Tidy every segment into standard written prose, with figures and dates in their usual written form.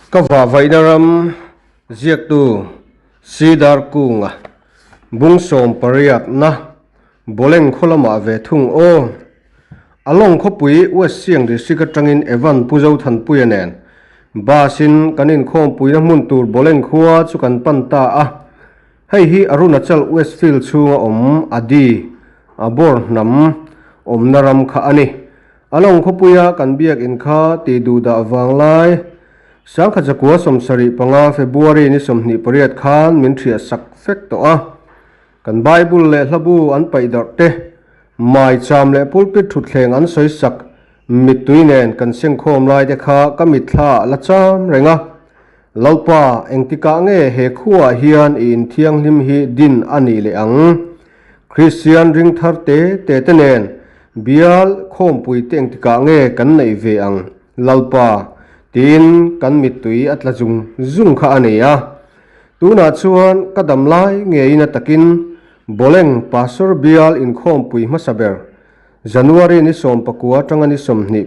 Ka vahvaihna ram ziaktu Cedar Kunga bung sawmpariatna Boleng khaw lamah ve thung aw. Along khawpui West Siang District atangin Evan Pu Zothanpuia nen bus in kan inkhawmpuina hmun tur Boleng khua chu kan pan ta a. Hei hi Arunachal Westfield chhunga awm Adi, Abor hnam awmna ram kha a ni. Along khawpuia kan biakin kha tih duhdah vanglai Sangkhat zakua 75 February ni 28 khan min thiah sak fek tawh a. Kan Bible leh hlabu an paih darh te, maicham leh pulpit thutthleng an sawi sak mittui nen kan sengkhawm lai te kha ka mitthla ah la cham reng a. Lalpa, engtikah nge he khuaah hian i inthianghlim hi din a nih leh ang? Kristian ring thar te te te nen bial khawmpui te engtikah nge kan neih ve ang, Lalpa? tiin kan mittui a tla zung zung kha a ni a. Tunah chuan ka dam lai ngeiin a takin Boleng Pastor Bial inkhawmpui hmasa ber January ni 19 atanga ni 21,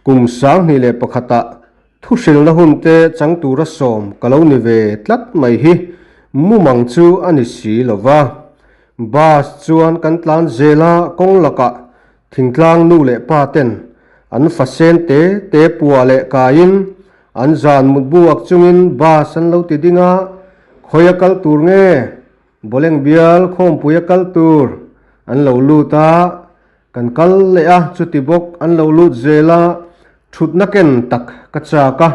kum 2001 ah thuhrilna hun te chang tura sawm ka lo ni ve tlat mai hi mumang chu a ni si lo va. Bus chuan kan tlan zel a, kawng lakah thingtlang nu leh pa ten an fa sen te te pua leh kaiin An zan mut buak chungin bus an lo ti ding a, khawi a kal tur nge? Boleng bial khawmpui a kal tur an lo lut a, kan kal leh a, chuti bawk an lo lut zel a, thutna ken tak ka chak a,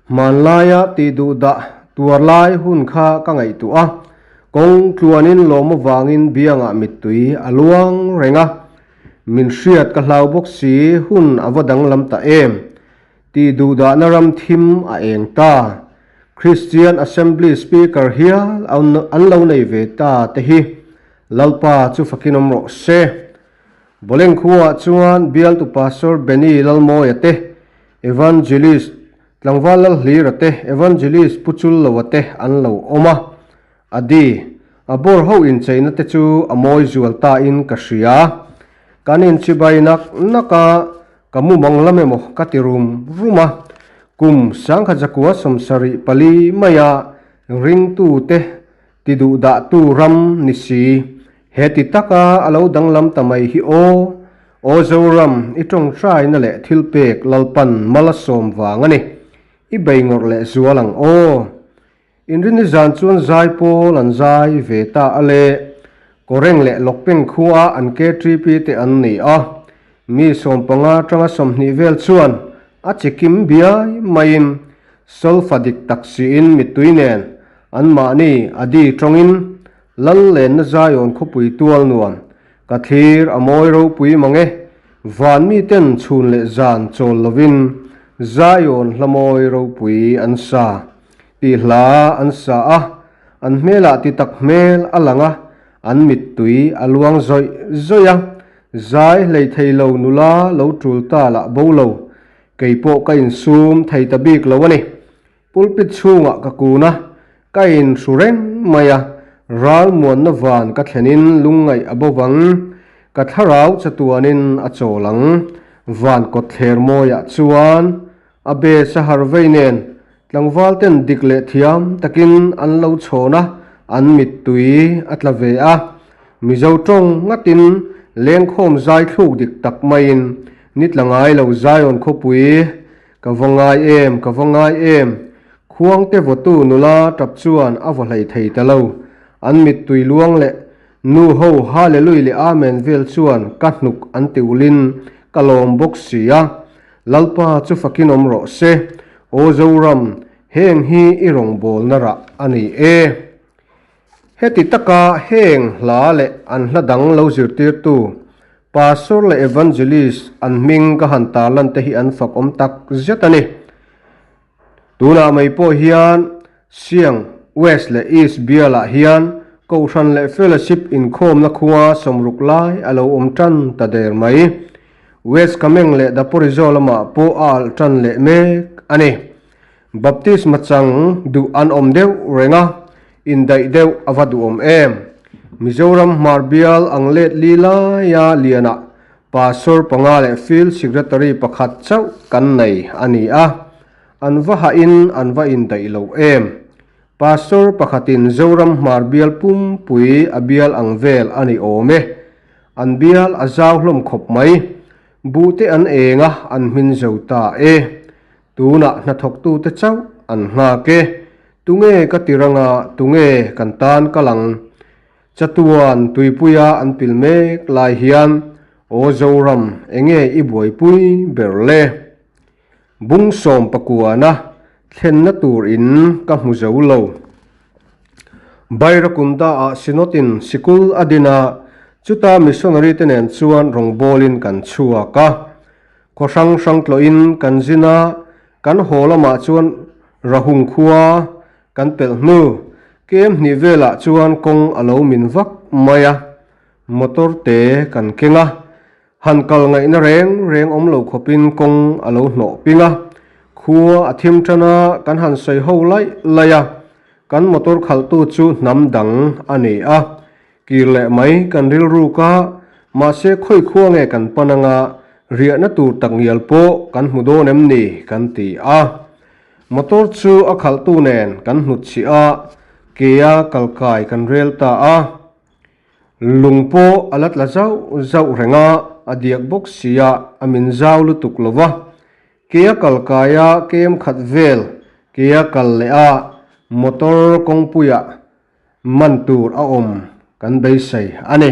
hmanlaia tih duh dah tuar lai hun kha ka ngaihtuah a, kawng tluanin lawm avangin biangah mittui a luang reng a, min hriat ka hlau bawk si hun a va danglam ta em. Tih duhdahna ram thim a eng ta. Christian Assembly Speaker hial an lo nei ve ta te hi Lalpa chu fakin awm rawh se. Boleng khuaah chuan bialtu Pastor Benny Lalmawia te, Evangelist Tlangval Lalhlira te, Evangelist Pu Chulloa te an lo awm a. Adi, a bawr ho incheina te chu a mawi zual ta in ka hria. Kan inchibai nak nak a, ka mumang lam emaw ka ti rum rum a. Kum 1974 maia ringtute ti duhdahtu ram ni si, he ti taka a lo danglam ta mai hi aw, aw Zoram, i tawngtaina leh thilpek Lalpan mal a sawm vang a ni. I bei ngawrh leh zual ang aw. Inrinni zan chuan zai pawl an zai ve ta a le. Kawreng leh Lawkpeng khua an KTP te an ni a, mi 15 atanga 20 vel chuan a chi kim biai maiin solfa dik tak siin mittui nen anmahni a di tawngin Lal lenna Zion khawpui tual nuam ka thlir a mawi ropui mang e, van miten chhun leh zan chawl lovin Zion hla mawi ropui an sa. Tih hla an sa a, an hmelah ti tak hmel a lang a, an mittui a luang zawih zawih a, zai hlei thei lo nula lo tul ta lah bo lo, kei pawh ka insum thei ta bik lo a ni. Pulpit chhungah ka kun a, ka inhru reng mai a, ral muanna van ka thlenin lungngaih a bo vang, ka thlarau chatuanin a chawl ang, van kawtthler mawiah chuan A be sahar vei nen tlangval ten dik leh thiam takin an lo chhawn a, an mittui a tla ve a. Mizo tawng ngatin lengkhawm zai thluk dik tak maiin ni tla ngai lo Zion khawpui ka va ngai em, ka va ngai em, khuangte vawtu nula tap chuan a vaw hlei thei ta lo. An mittui luang leh nu ho Hallelui leh Amen vel chuan ka hnuk an ti ulin ka lawm bawk si a. Lalpa chu fakin awm rawh se, Aw Zoram, heng hi i rawngbawlna rah a ni e. Heti taka heng hla leh an hla dang lo zirtirtu, Pastor leh Evangelist an hming ka han tarlan te hi an fak awm tak zet a ni. Tunah mai pawh hian Siang, West leh East bialah hian Kohhran leh Fellowship inkhawmna khua 60 lai a lo awm tan ta der mai. West Kameng leh Daporizo lamah pawh a alh tan leh mek a ni. Baptisma chang duh an awm deuh reng a, indaih deuh a va duhawm em. Mizoram hmar bial ang let li laia lianah Pastor panga leh Field Secretary pakhat chauh kan nei a ni a. An va hahin an va indaih lo em? Pastor pakhatin Zoram hmar bial pumpui a bial ang vel a ni awm e. An bial a zau hlawm khawp mai. Buhte an eng a, an hmin zo ta e. Tunah hnathawktute chauh an nghak e. Tunge ka ti ranga tunge kan tan kal ang? Chatuan tuipuia an pil mek lai hian Aw Zoram enge i buaipui ber le? Bung sawm pakuana thlenna tur in ka hmu zo lo. Bairakunda ah Synod in sikul a din a, chuta missionary te nen chuan rawngbawlin kan chhuak a. Khaw hrang hrang tlawhin kan zin a, kan haw lamah chuan Rahung khua kan pelh hnu. Kem hnih velah chuan kawng a lo min vak mai a, motor te kan keng a. Han kal ngaihna reng reng awm lo khawpin kawng a lo hnawh ping a, khua a thim tan a, kan han sawi ho laih laih a, kan motor khalhtu chu hnam dang a ni a, kir leh mai kan rilruk a, mahse khawi khua nge kan pan anga riahna tur tak ngial pawh kan hmu dawn em ni kan ti a. Motor chu a khalhtu nen kan hnutchhih a, kea kalkai kan rel ta a. Lung pawh a la tla zauh zauh reng a, a diak bawk si a, a min zau lutuk lo va. Ke a kal kai a, kem khat vel ke a kal leh a, motor kawngpuiah man tur a awm kan beisei a ni.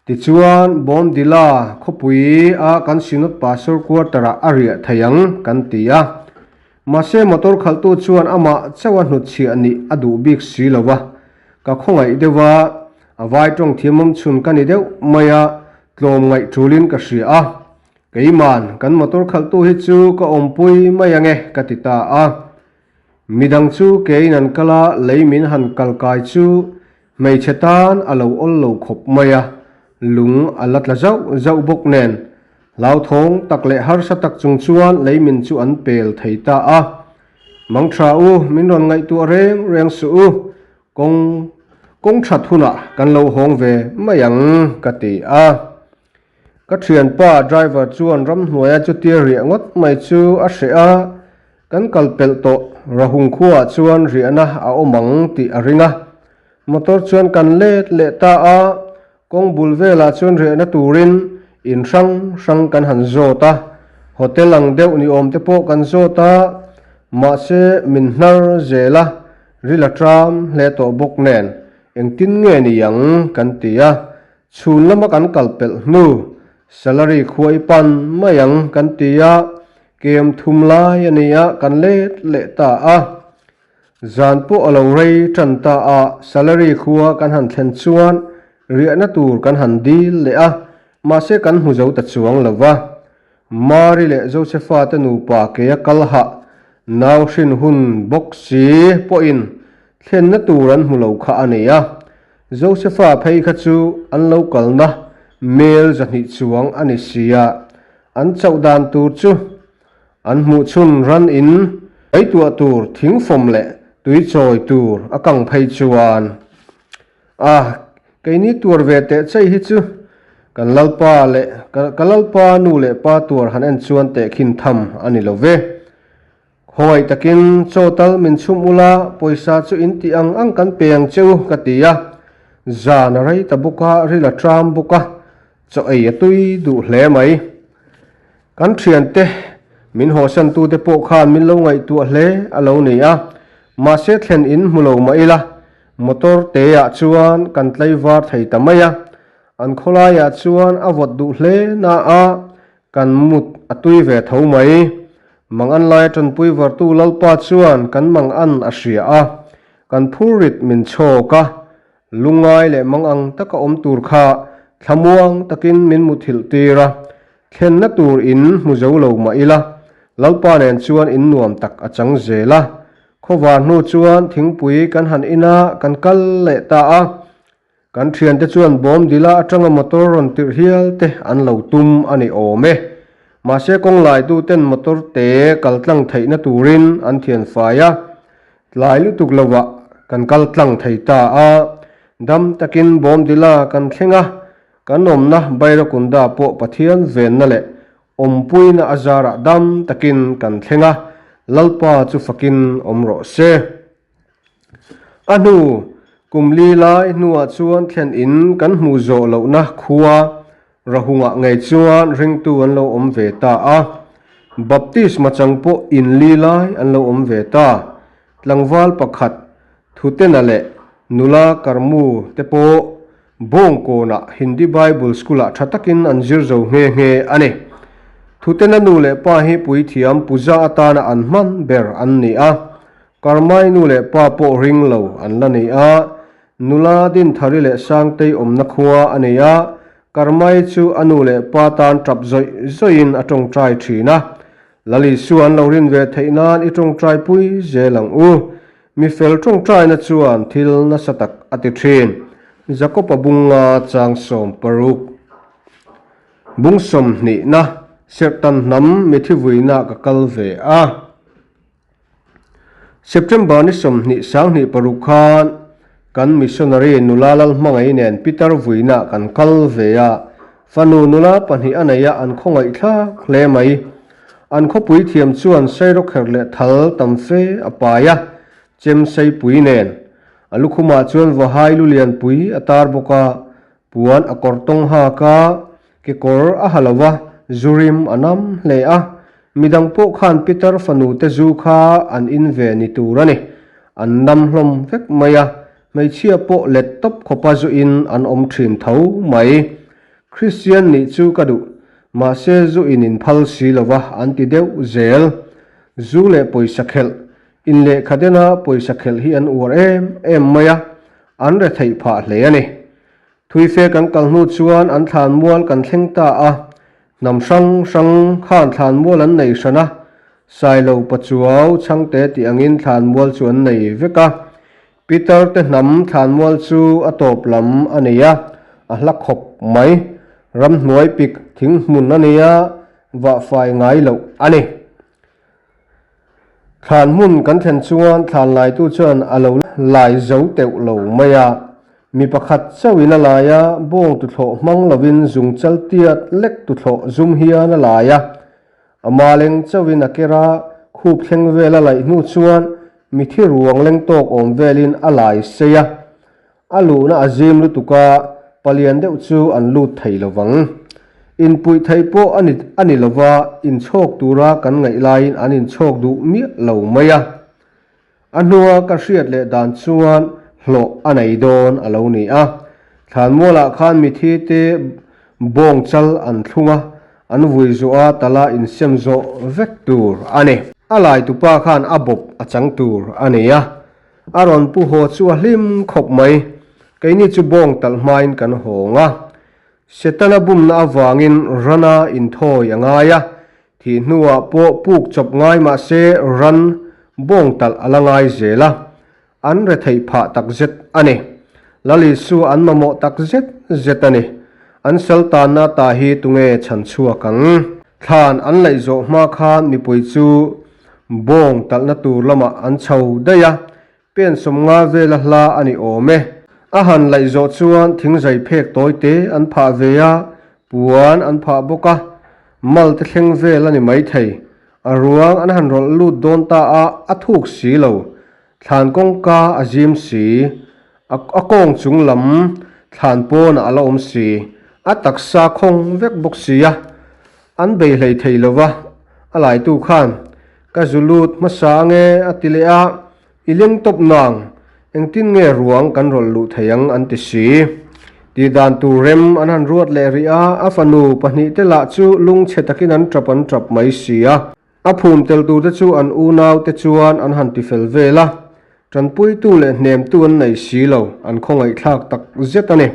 Tichuan, Bawmdila khawpui a kan Synod Pastor Quarter-ah a riah thei ang kan ti a. Mahse, motor khalhtu chuan amah chauh a hnutchhiah nih a duh bik si lo va. Ka khawngaih deuh a, a vai tawng thiamawm chhun ka ni deuh mai a, tlawm ngaih tulin ka hria a. Keiman, kan motor khalhtu hi chu ka awmpui mai ange ka ti ta a. Midang chu keiin an kal a, lei min han kal kai chu hmeichhe tan a lo awl lo khawp mai a, lung a la tla zauh zauh bawk nen. Hlauthawng tak leh harsa tak chung chuan lei min chu an pel thei ta a. Mang tha u, min rawn ngaihtuah reng reng suh u, kawng kawng that hunah kan lo hawng ve mai ang ka ti a. Ka thianpa driver chuan ramhnuaia chutia riah ngawt mai chu a hreh a, kan kal pelh tawh Rahung khuaah chuan riahna a awm ang tih a ring a. Motor chuan kan let leh ta a, Kawng bul velah chuan riahna turin in hrang hrang kan han zawt a, hotel ang deuh ni awm te pawh kan zawt a, mahse min hnar zel a, ril a tram hle tawh bawk nen engtin nge ni ang kan ti a, chhun lama kan kal pelh hnu salary khua i pan mai ang kan ti a, kem thum lai a ni a kan let leh ta a. Zan pawh a lo rei tan ta a, salary khua kan han thlen chuan riahna tur kan han dil leh a, mahse kan hmu zo ta chuang lo va. Mari leh Josefa te nupa keia kal hah nau hrin hun bawk si pawhin thlenna tur an hmu lo kha a nei a. Josefa phei kha chu an lo kalna mel zahnih chuang a ni si a, an chauh dan tur chu An hmuh chhun ran in ngaihtuah tur thingfawm leh tui chawi tur a kang phei chuan a keini tuar ve teh chei hi chu kan lalpa leh ka lalpa nu leh pa tuar han en chuan tehkhin tham a ni lo ve. Khawngaih takin chaw tal min chhum ula pawisa chu in tih ang ang kan pe ang che u ka ti a, zan a rei ta bawk a, ril a tram bawk a, chaw ei a tui duh hle mai. Kan thiante min hawsantute pawh khan min lo ngaihtuah hle a lo ni a, mahse thlen in hmu lo mah ila, motor te-ah chuan kan tlaivar thei ta mai a, an khawlaiah chuan a vawt duh hle na a, kan mut a tui ve tho mai. Mangan laia tanpui vartu Lalpa chuan kan mangan a hria a, kan phurrit min chhawk a, Lungngai leh mangang taka awm tur kha thlamuang takin min muthilh tir a, thlenna tur in hmu zo lo mah ila, Lalpa nen chuan in nuam tak a chang zel a. Khawvar hnu chuan thingpui kan han in a, kan kal leh ta a. Kan thiante chuan bawm dila atanga motor rawn tirh hial te an lo tum a ni awm e. Mahse kawng laituten motor te kal tlang theihna turin an thian fai a. Tlai lutuk lovah kan kal tlang thei ta a, dam takin Bawmdila kan thleng a, kan awmna Bairakunda pawh Pathian venna leh awmpuina a zarah dam takin kan thleng a. Lalpa chu fakin awm rawh se. A hnu kum li lai hnuah chuan thlen in kan hmuh zawh lohna khua Rahungah ngei chuan ringtu an lo awm ve ta a. Baptisma chang pawh in li lai an lo awm ve ta. Tlangval pakhat Thutena leh nula Karmu te pawh Bawngkawnah Hindi Bible School-ah tha takin an zir zo nghe nghe a ni. Thutena nu leh pa hi puithiam puja atana an hman ber an ni a. Karmai nu leh pa pawh ring lo an la ni a. Nula Dinthari leh Sangtei awmna khua a nei a, Karmai chu a nu leh pa tan tap zawih zawihin a tawngtai thin a. Lalisua an lo rin ve theih nan i tawngtai pui zel ang u. Mi fel tawngtaina chuan thil nasa tak a ti thin. Jakob-a bunga chang 16. Bung 20-na Serhtan hnam mithi vuina ka kal ve a. September ni 20 26 khan kan missionary nula Lalhmangaih nen Peter vuina kan kal ve a. Fanu nula pahnih a nei a, an khawngaih thlak hle mai. An khawpui thiam chuan sairawkherh leh thal tam fe a pai a, chem seipui nen. A lukhumah chuan vahai lu lianpui a tar bawk a, puan a kawr tawng hak a, kekawr a ha lo va, zu rim a nam hle a. Midang pawh khan Peter fanu te zu kha an in ve ni tur a ni. An nam hlawm vek mai a, hmeichhia pawh let tawp khawpa zu in an awm thin tho mai. Kristian nih chu ka duh, mahse zu in in phal si lo va an ti deuh zel. Zu leh pawisa khelh, in lehkha dena pawisa khelh hi an uar em em mai a, an retheih phah hle a ni. Thuife kan kal hnu chuan an thlanmual kan thleng ta a, hnam hrang hrang khan thlanmual an nei hran a, Sailo Pachuau Chhangte tih angin thlanmual chu an nei vek a. Peter te hnam thlanmual chu a tawp lam a nei a, a hla khawp mai. Ramhnuai pik thing hmun a nei a, vah fai ngai loh a ni. Thlan hmun kan thlen chuan thlan laitu chuan a lo lai zo teuh lo mai a. Mi pakhat chauhin a lai a, bawng tuthlawh hmang lovin zung chal tiat lek tuthlawh zum hian a lai a. A maleng chauhin a ker a, khup thleng vel a laih hnu chuan mithi ruang leng tawk awm velin a lai sei a. A luhna a zim lutuk a, palian deuh chu an lut thei lo vang. Inpuih theih pawh a ni a ni lo va, inchhawk tura kan ngaih laiin an inchhawk duh miah lo mai a. A hnua ka hriat leh dan chuan hlawh a nei dawn a lo ni a. Thlanmualah khan mithi te bawng chal an thlung a, an vui zawh a tala insem zawh vek tur a ni. A laitupa khan a bawp a chang tur a ni a, a rawn pu haw chu a hlim khawp mai. Keini chu bawng talh hmain kan hawng a. Setana bumna avangin rana inthawi a ngai a, Thih hnuah pawh puk chawp ngai mah se ran bawng talh a la ngai zel a, an retheih phah tak zet a ni. Lalisu an mamawh tak zet zet a ni. An sal tanna ta hi tunge chhan chhuak ang? Thlan an laih zawh hma khan mipui chu bawng talhna tur lamah an chho daih a, Pen 50 vela hla a ni awm e. A han laih zawh chuan thingzai phek tawi te an phah ve a, puan an phah bawk a, mal te thleng vel a ni maithei. A ruang an han rawlh lut dawn ta a, a thuk si lo. Thlan kawngka a zim si. A a kawng chung lam thlan pawnah a la awm si. A taksa khawng vek bawk si a. An bei hlei thei lo va, a laitu khan, Ka zu lut hmasa ange a ti leh a, I leng tawp nang, engtin nge ruang kan rawlh luh thei ang an ti si. Tih dan tur rem an han ruat leh rih a, a fanu pahnihte lah chu lungchhe takin an tap an tap mai si a. A phum tel turte chu an unaute chuan an han ti fel vel a, tanpuitu leh hnemtu an nei si lo, an khawngaihthlak tak zet a ni.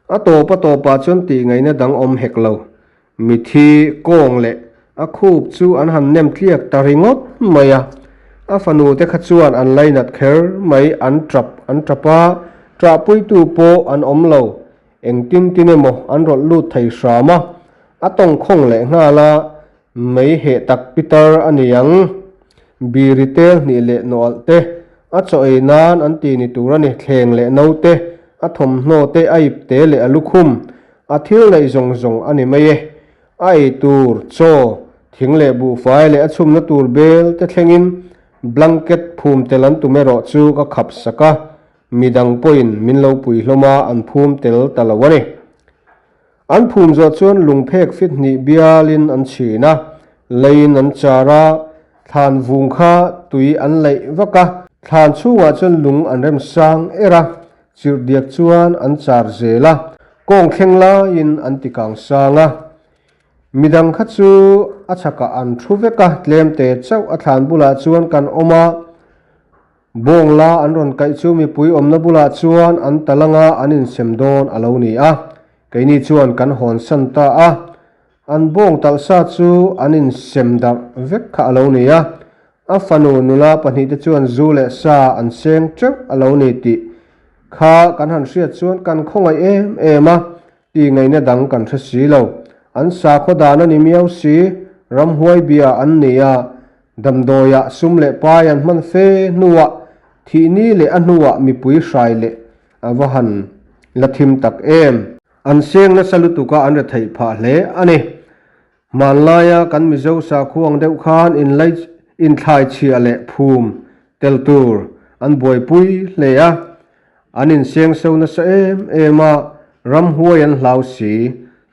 A tawp a tawpah chuan tihngaihna dang awm hek lo. Mithi kawng leh a khup chu an han nem tliak ta ringawt mai a, a fanu te kha chuan an lainat kher mai, an tap an tap a, ṭahpuitu pawh an awm lo, engtin tin emaw an rawlh lut thei hram a, a tawngkhawng leh nghal a, mei heh tak pitar a ni ang, biri tel hnih leh nawalh te, a chaw ei nan an ti ni tur a ni, thleng leh no te, a thawmhnaw te, a ip te leh a lukhum, A thil neih zawng zawng a ni mai e. A ei tur, chaw, Thing leh buhfai leh a chhumna tur bel te thlengin blanket phum tel an tum erawh chu ka khap sak a, midang pawhin min lo pui hlawm a, an phum tel ta lo a ni. An phum zawh chuan lungphek fit hnih bialin an chhin a, leiin an char a, thlan vung kha tui an laih vak a, thlan chhungah chuan lung an rem sang er a, chirhdiak chuan an char zel a, kawng thleng laiin an ti kang sang a. Midang kha chu a chhakah an thu vek a, tlemte chauh a thlan bulah chuan kan awm a, bawngla an rawn kaih chu mipui awmna bulah chuan an tal anga an insem dawn a lo ni a, keini chuan kan hawnsan ta a, an bawng talhsa chu an insem darh vek kha a lo ni a, a fanu nula pahnihte chuan zu leh sa an seng teuh a lo ni tih kha kan han hriat chuan kan khawngaih em em a. Ti ngaihna dang kan hre si lo. An sakhaw dan a ni miau si, ramhuai bia an ni a, damdawiah sum leh pai an hman fe hnuah thih ni leh a hnuah mipui hrai leh a va han la thim tak em. An seng nasa lutuka an retheih phah hle a ni. Hmanlaia kan Mizo sakhuang deuh khan inthlai chhia leh phum tel tur an buaipui hle a, an insengso nasa em em a, ramhuai an hlau si.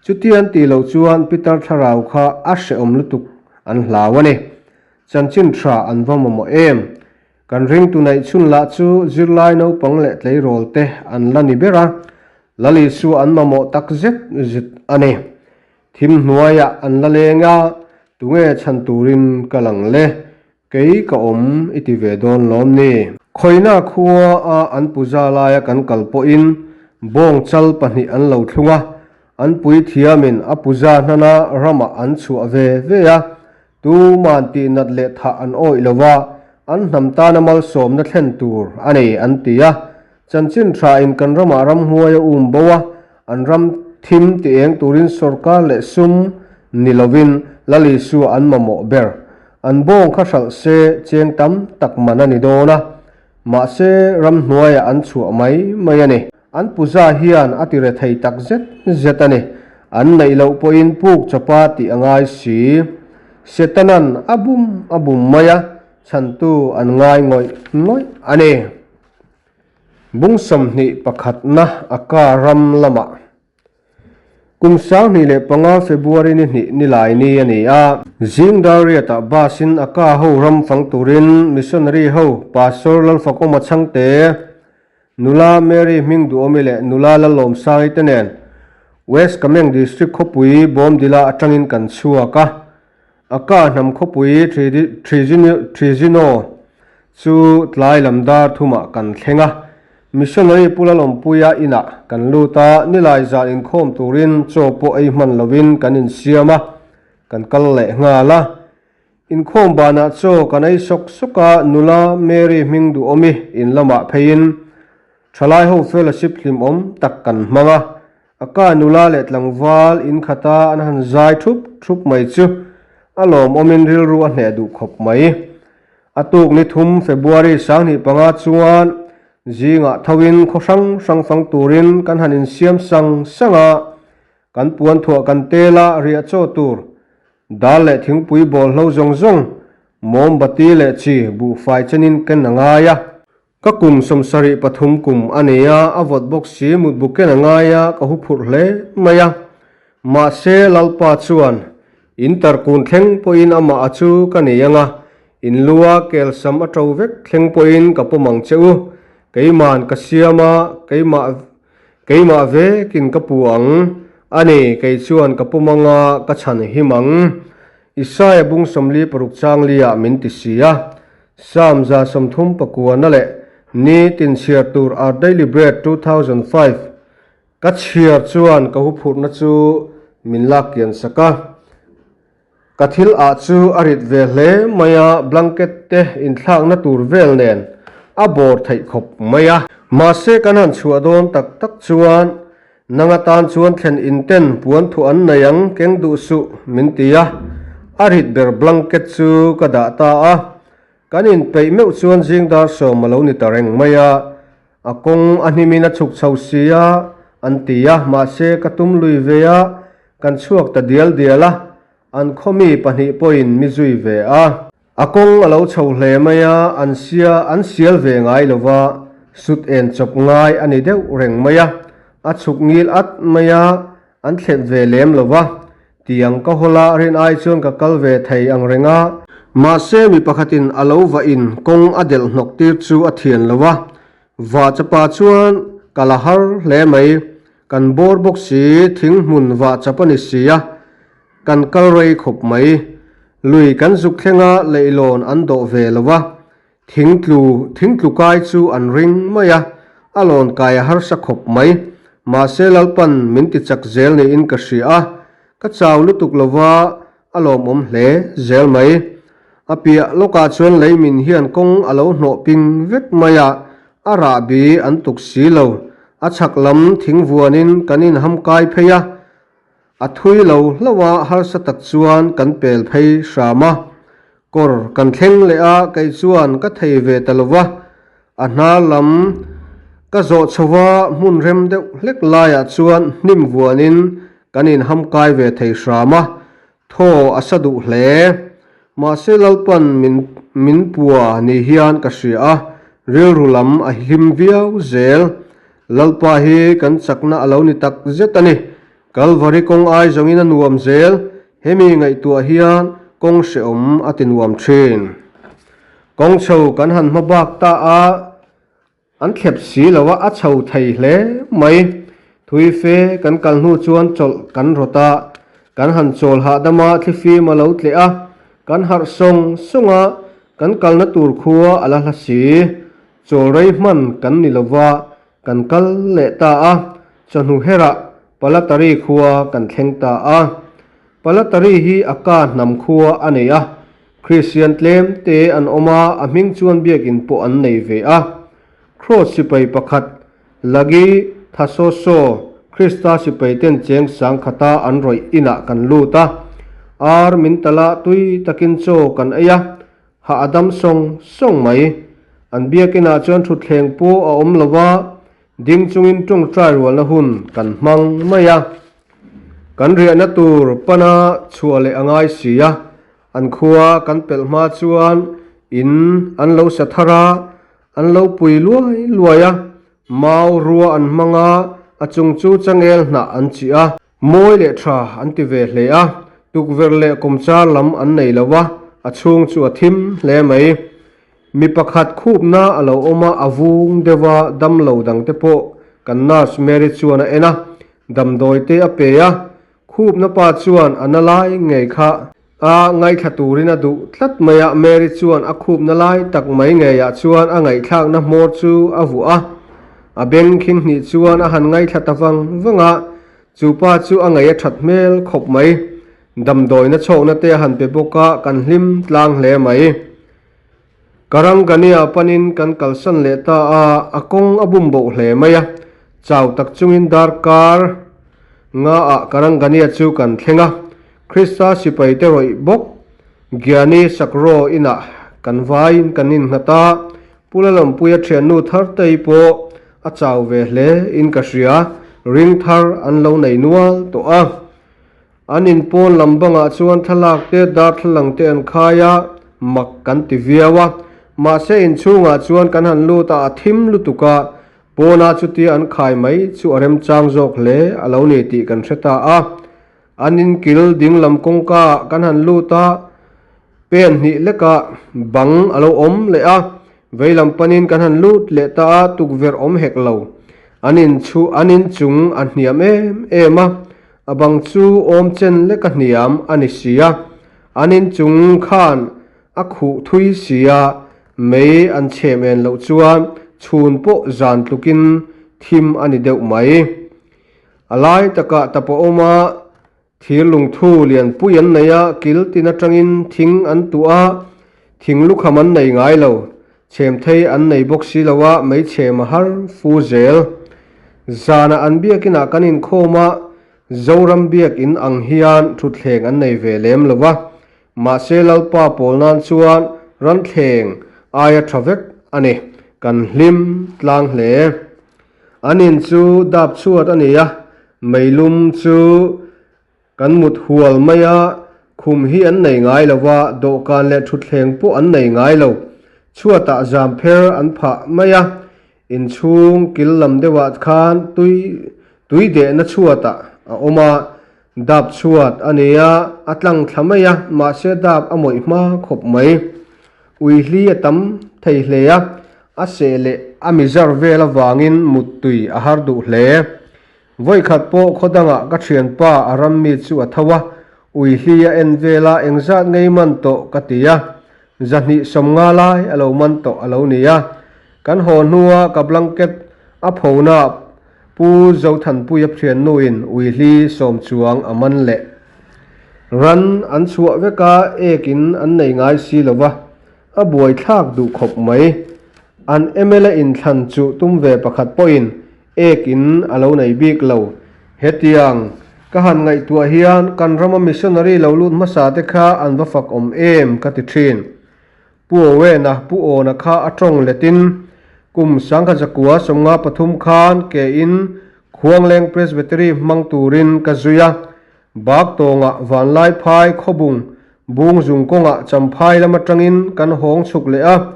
Chuti an tih loh chuan Pitar thlarau kha a hrehawm lutuk an hlau a ni. Chanchin tha an va mamawh em? Kan ringtu neih chhun lah chu zirlai naupang leh tleirawl te an la ni ber a, Lal Isua an mamawh tak zet zet a ni. Thim hnuaiah an la leng a, tunge chhan turin ka lang le, kei ka awm i ti ve dawn lawm ni? Khawina khua a an puja laia kan kal pawhin bawng chal pahnih an lo thlung a, an puithiamin a puja hnana ramah an chhuah ve ve a, tuman tihnat leh thah an awih lo va, an hnam tana malsawmna thlen tur a nei an ti a, Chanchin thain kan ramah ramhnuai a um bo a, an ram thim ti eng turin sorkar leh sum ni lovin Lal Isua an mamawh ber. An bawng kha hralh se cheng tam tak man a ni dawn a, mahse ramhnuaiah an chhuah mai mai a ni. An puja hian a ti rethei tak zet zet a ni. An neih loh pawhin puk chawpa tih a ngai si. Setanan a bum a bum mai a, chhantu an ngai ngawih ngawih a ni. Bung 21 na a ka ram lamah kum 2005 February ni hnih ni lai ni a ni a. Zing Dariat-ah bus-in a ka ho ram fang turin missionary ho Pastor Lalfakawma Chhangte, Nula Mary Hmingduhawmi leh Nula Lalawmsangi te nen West Kameng District khawpui Bawmdila atangin kan chhuak a. A ka hnam khawpui Trizino chu tlai lam dar thumah kan thleng a. Missionary Pu Lalawmpuia inah kan lut a, nilai zan inkhawm turin chaw pawh ei hman lovin kan insiam a, kan kal leh nghal a. Inkhawm banah chaw kan ei sawk sawk a, nula Mary hming duhawmi in lamah pheiin thalai ho fellowship hlimawm tak kan hmang a. A ka nula leh tlangval in khata an han zai thup thup mai chu a lawmawmin rilru a hneh duh khawp mai. A tuk ni thum February 2005 chuan zingah thoin khaw hrang hrang fang turin kan han insiam sang sang a, kan puan thuah kan tel a riah chaw tur dal leh thingpui bawlhlo zawng zawng mawmbati leh chi buhfai chenin ken a ngai a. Ka kum 73 kum a ni a, a vawt bawk si mutbu ken a ngai a, ka hu phurh hle mai a. Mahse, Lalpa chuan, In tarkun thleng pawhin amah a chu ka nei ang a, in lu a kelsam a to vek thleng pawhin ka pawm ang che u. Keima'n ka siam a, keimah keimah vekin ka pu ang a ni, kei chuan ka pawm ang a, ka chhan him ang. Isaia bung 46 chang liah min ti si a. Psalm 139 na leh ni tin chhiar tur Our Daily Bread 2005 ka chhiar chuan ka huphurhna chu min lak kian sak a. Ka thil ah chu a rit ve hle mai a, blanket te inthlakna tur vel nen a bawr theih khawp mai a. Mahse kan han chhuah dawn tak tak chuan Nang atan chuan thlen in ten puan thuah an nei ang keng duh suh min ti a, a rit ber blanket chu ka dah ta a. Kan inpeih meuh chuan zing dar sawm a lo ni ta reng mai a, a kawng a hnimin a chhuk chho si a an ti a, mahse ka tum lui ve a, kan chhuak ta dial dial a. An khawmi pahnih pawhin mi zui ve a. A kawng a lo chho hle mai a, an sia an sial ve ngai lo va, sut en chawp ngai a ni deuh reng mai a. A chhuk ngil at mai a, an thlep ve lem lo va. Tiang ka hawl a, rin ai chuan ka kal ve thei ang reng a. Mahse mi pakhatin a lo va in kawng a delh hnawk tir chu a thian lo va, Va chapa chuan ka la har hle mai, kan bawr bawk si, thing hmun va chap a ni si a, kan kal rei khawp mai. Lui kan zuk thleng a, leihlawn an dawh ve lo va, thing tlu thing tlu kai chu an ring mai a, a lawn kai a harsa khawp mai. Mahse Lalpan min ti chak zel niin ka hria a, ka chau lutuk lo va, a lawmawm hle zel mai. A piah lawkah chuan leimin hian kawng a lo hnawh ping vek mai a, a rahbi an tuk si lo. A chhak lam thing vuanin kan inham kai phei a, a thui lo hlauh a, harsa tak chuan kan pel phei hram a. Kawr kan thleng leh a, kei chuan ka thei ve ta lo va, a hnar lam ka zawh chho va, hmun rem deuh hlek laiah chuan hnim vuanin kan inham kai ve thei hram a, Thaw a sa duh hle. Mahse Lalpan min min pua ni hian ka hria a, rilru lam a hlim viau zel. Lalpa hi kan chakna a lo ni tak zet a ni. Kalvari kawng ai zawngin a nuam zel, hemi ngaihtuah hian kawng hrehawm a ti nuam thin. Kawng chho kan han hma bak ta a. An thlep si lo a, a chho thei hle mai. Thui fe kan kal hnu chuan chawlh kan rawt a, kan han chawl hahdam a, thlifim a lo tleh a, kan harh sawng sawng a, kan kalna tur khua a la hla si. Chawl rei hman kan ni lo va, kan kal leh ta a, chawhnu herah Palatari khua kan thleng ta a. Palatari hi a ka hnam khua a nei a, Kristian tlem te an awm a, a hming chuan biakinn pawh an nei ve a. Kraws sipai pakhat, Lagi Thasoso, Krista sipai ten cheng sang khata an rawih inah kan lut a. Ar min tala tui takin chaw kan ei a, hah a dam sawng sawng mai. An biakinah chuan thutthleng pawh a awm lo va, ding chungin tawngtai rualna hun kan hmang mai a. Kan riahna tur pana chhuah leh a ngai si a, an khua kan pelh hma chuan in an lo sa thar a, an lo pui luai luai a, mau rua an hmang a, a chung chu changel hnah an chih a, mawi leh tha an ti ve hle a, tukverh leh kawmchar lam an nei lo a, a chhung chu a thim hle mai. Mi pakhat khupna a lo awm a, a vung deuh a, damlo dangte pawh kan nurse Mary chuan a en a, damdawi te a pe a, khupna pa chuan a na lai ngei kha a ngaithla turin a duh tlat mai a, Mary chuan a khupna lai tak mai ngeiah chuan a ngaihthlakna hmawr chu a vuah a, a beng khing hnih chuan a han ngaithla ta vang vang a, chu pa chu a ngei a that hmel khawp mai, damdawina chhawkna te a han pe bawk a, kan hlim tlang hle mai. Karangania panin kan kalsan leh ta a, a kawng a bum boh hle mai a. Chau tak chungin darkar ngaah Karangania chu kan thleng a, Krista sipai te rawih bawk Gyani Sakro inah kan vaiin kan innghat a, Pu Lalawmpuia thiannu Thartei pawh a chau ve hle in ka hria, ring thar an lo nei nual tawh a. An in pawn lam bangah chuan thlalak te darthlalang te an khai a, mak kan ti viau a. Mahse inchhungah chuan kan han lut a, a thim lutuk a, pawnah chutia an khai mai chu a remchang zawk hle a lo ni tih kan hre ta a. An in kil ding lam kawngka ah kan han lut a, pen hnih lekah bang a lo awm leh a, vei lam panin kan han lut leh ta a, tukverh awm hek lo. An in chu an in chung a hniam em em a, A bang chu awm chen lek a hniam a ni si a, an inchung khan a khuh thui si a, mei an chhem en loh chuan chhun pawh zan tlukin thim a ni deuh mai. A lai takah tap a awm a, thir lungthu lianpui an nei a, kil tin atangin thing an tuah a, thing lukham an nei ngai lo. Chhem thei an nei bawk si lo a, mei chhem a har fu zel. Zanah an biakinah kan inkhawm a, Zoram biakin ang hian thutthleng an nei ve lem lo va, mahse Lalpa pawl nan chuan ranthleng aia tha vek a ni, kan hlim tlang hle. An in chu dap chhuat a ni a, meilum chu Kan mut hual mai a, Khum hi an nei ngai lo va, dawhkan leh thutthleng pawh an nei ngai lo. Chhuatah zam pher an phah mai a, inchhung kil lam deuhah khan tui tui dehna chhuatah a awm a, dap chhuat a ni a, a tlang thla mai a, mahse dap a mawih hma khawp mai. Ui hli a tam thei hle a, a seh leh a mizar vel avangin muttui a har duh hle. Vawikhat pawh khaw dangah ka thianpa a ram mi chu a tho a, ui hli a en vel a, engzat ngei man tawh ka ti a, zahnih sawmnga lai a lo man tawh a lo ni a. Kan haw hnua ka blanket a phona Pu Zothanpuia thiannuin ui hli sawm chuang a man leh. Ran an chhuah vek a, ekin an nei ngai si lo va, a buaithlak duh khawp mai. An mla inthlan chu tum ve pakhat pawhin Ek in a lo nei bik lo. Hetiang ka han ngaihtuah hian kan rama missionary lo lut hmasa te kha an va fak awm em ka ti thin. Pu Owena, Pu Awna kha a tawng letin kum sangkhat zakua 53 khan ke in Khuangleng Presbytery hmang turin ka zui a. Bak tawngah Vanlaiphai khawbung Bungzung kawngah Champhai lam atangin kan hawng chhuk leh a.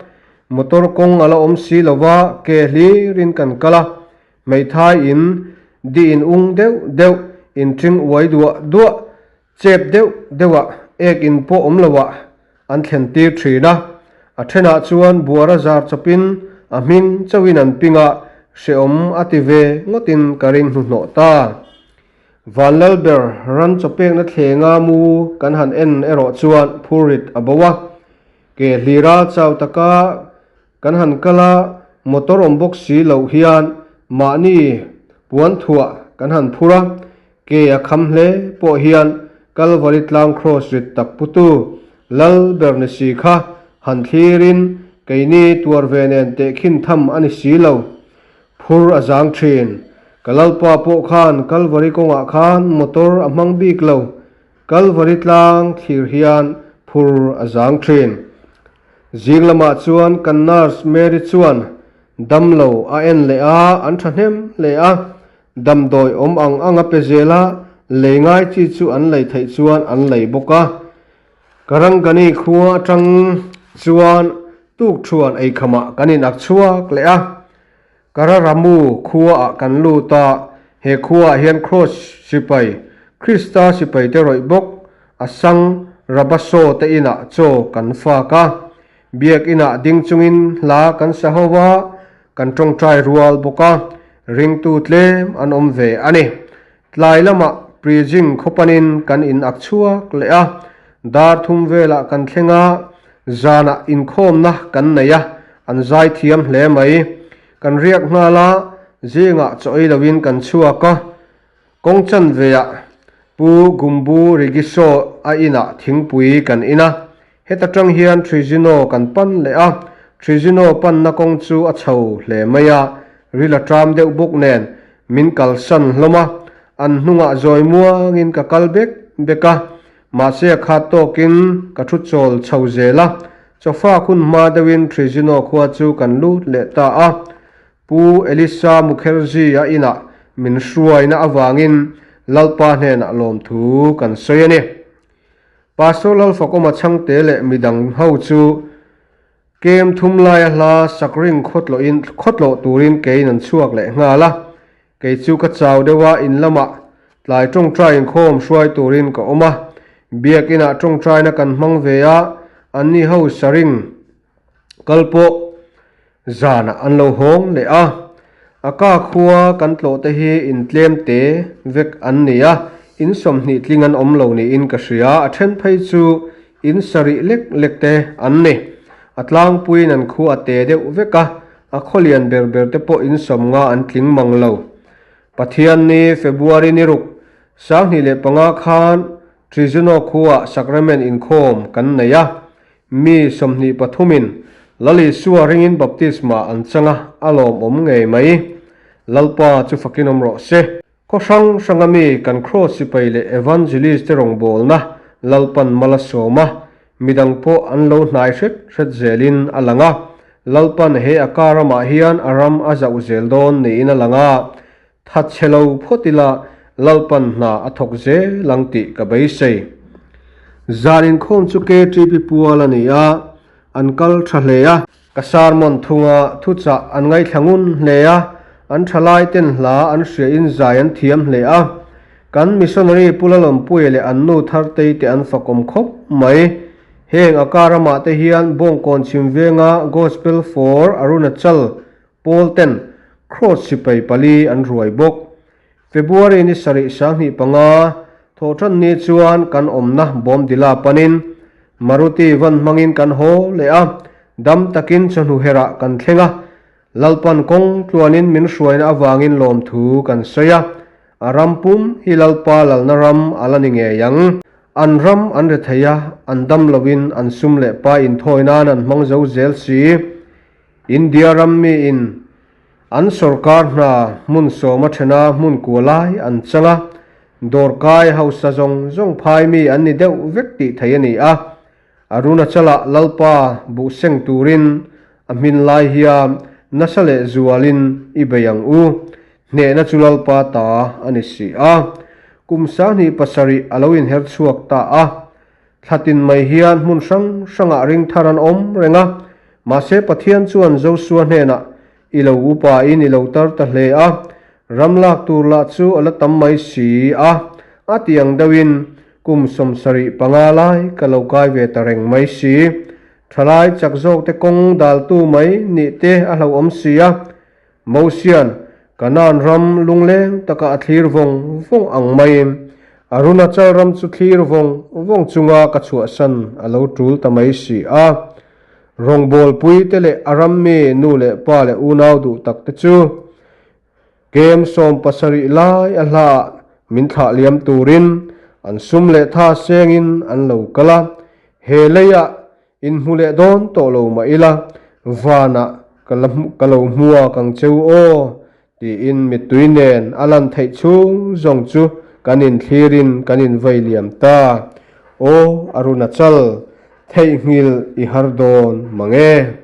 Motor kawng a la awm si lo va, ke hlirin kan kal a, hmeithai in di in ung deuh deuh, in ṭing uai duah duah, chep deuh deuhah ek in pawh awm loah an thlen tir ṭhin a. A ṭhenah chuan buara zar chawpin a hming chauhin an ping a, hrehawm a ti ve ngawtin ka ring hnuhnawh ta. Vanlalber ran chawpekna thlenga mu kan han en erawh chuan phurrit a bo a. Ke hlira chau taka kan han kal a, motor awm bawk si loh hian mahni puan thuah kan han phur a, ke a kham hle pawh hian Kalvari tlang kraws rit tak putu Lal ber ni si kha han thlirin keini tuar ve nen tehkhin tham a ni si lo. Phur a zang thin. Ka Lalpa pawh khan Kalvari kawngah khan motor a hmang bik lo. Kalvari tlang thlir hian phur a zang thin. Zing lamah chuan kan nurse Mary chuan damlo a en leh a, an thahnem hle a, damdawi awm ang ang a pe zel a, lei ngai chi chu an lei theih chuan an lei bawk a. Karangani khua atang chuan tukthuan eikhamah kan inak chhuak leh a. Kararamu khuaah kan lut a, he khuaah hian Kraws sipai, Krista sipai te rawih bawk, a sang Rabasaw te inah chaw kan fak a. Biak inah ding chungin hla kan sa ho a, kan tawngtai rual bawk a, ringtu tlem an awm ve a ni. Tlai lamah Prijing khawpanin kan in ak chhuak leh a, dar thum velah kan thleng a, zanah inkhawmna kan nei a, an zai thiam hle mai. Kan riak nghal a, zingah chaw ei loin kan chhuak a, kawng chanveah Pu Gumbu Rigisaw a inah thingpui kan in a, heta tang hian Trizino kan pan leh a, Trizino panna kawng chu a chho hle mai a, ril a ṭam deuh bawk nen min kalsan hlawm a, an hnungah zawi muangin ka kal bek bek a, mahse a khat tawkin ka thu chawl chho zel a, chawfak hun hma deuhin Trizino khua chu kan lut leh ta a, Pu Elisa Mukherjee-a inah min hruaina avangin Lalpa hnenah lawmthu kan sawi a ni. Pastor Lalfakawma chhangte leh midang ho chu Kem thum laia hla sakring khawtlawhin khawtlawh turin keiin an chhuak leh nghal a, kei chu ka chau deuh a, in lamah tlai tawngtai inkhawm hruai turin ka awm a, biakinah tawngtaina kan hmang ve a, anni ho saring kal pawh zanah an lo hawng leh a, a ka khua kan tlawh te hi in tlem te vek an ni a, in 20 tling an awm lo niin ka hria, a then phei chu In sarih lek lek te an ni. A tlangpuiin an khu a te deuh vek a, a khaw lian ber ber te pawh in 50 an tling mang lo. Pathianni February ni ruk, 2005 khan Trizuno khuaah Sacrament inkhawm kan nei a, mi 23 in Lal Isua ringin baptisma an chang a, a lawmawm ngei mai. Lalpa chu fakin awm rawh se. Khaw hrang hranga mi kan Kraws sipai leh Evangelist te rawngbawlna Lalpan mal a sawm a, midang pawh an lo hnai hret hret zelin a lang a. Lalpan he a kar ramah hian a ram a zauh zel dawn niin a lang a, thatchhe lo phawt ila Lalpan hna a thawk zel ang tih ka beisei. Zan inkhawm chu KTP pual a ni a, an kal tha hle a. Ka sermon thunga thuchah an ngaithla ngun hle a, an thalai ten hla an hriain zai an thiam hle a. Kan missionary Pu Lalawmpuia leh an nu Thartei te an fakawm khawp mai. Heng a kar ramah te hian Bawngkawn chhim venga Gospel for Arunachal pawl ten Kraws sipai pali an ruai bawk. February ni sarih 25 thawhṭan ni chuan kan awmna Bawmdila panin Maruti van hmangin kan haw leh a, dam takin chawhnu herah kan thleng a. Lalpan kawng tluanin min hruaina avangin lawmthu kan sawi a, a ram pum hi Lalpa lalna ram a la ni ngei ang. An ram an re thei a, an dam loin an sum leh pa inthawi nan an hmang zo zel si. India ram miin an sorkar hna hmun sawma thena hmun kua lai an chang a, dawrkai hausa zawng zawng phai mi an ni deuh vek tih theih a ni a. Arunachal-ah Lalpa buh seng turin a hmin lai hian nasa leh zualin i bei ang u, hnehna chu Lalpa ta a ni si a. Kum 27 a lo inher chhuak ta a. Thla tin mai hian hmun hrang hrangah ring thar an awm reng a, mahse Pathian chuan Josua hnenah, I lo upain i lo tar ta hle a, ram lak tur lah chu a la tam mai si a, a ti ang deuhin kum 75 lai ka lo kai ve ta reng mai si. Thalai chak zawkte kawng daltu mai nih te a hlauhawm si a, Mosian Kanaan ram lungleng taka a thlir vawng vawng ang maiin Arunachal ram chu thlir vawng vawng chunga ka chhuahsan a lo tul ta mai si a. Rawngbawlpui te leh a ram mi nu leh pa leh unau duh tak te chu kem 70 lai a hlaah min thlah liam turin an sum leh tha sengin an lo kal a, he leiah Inhmu leh dawn tawh lo mah ila, vanah ka la ka lo hmua kang cheu aw, tiin mittui nen a lan theih chhung zawng chu kan inthlirin kan invei liam ta. Aw Arunachal, theihnghilh i har dawn mang e.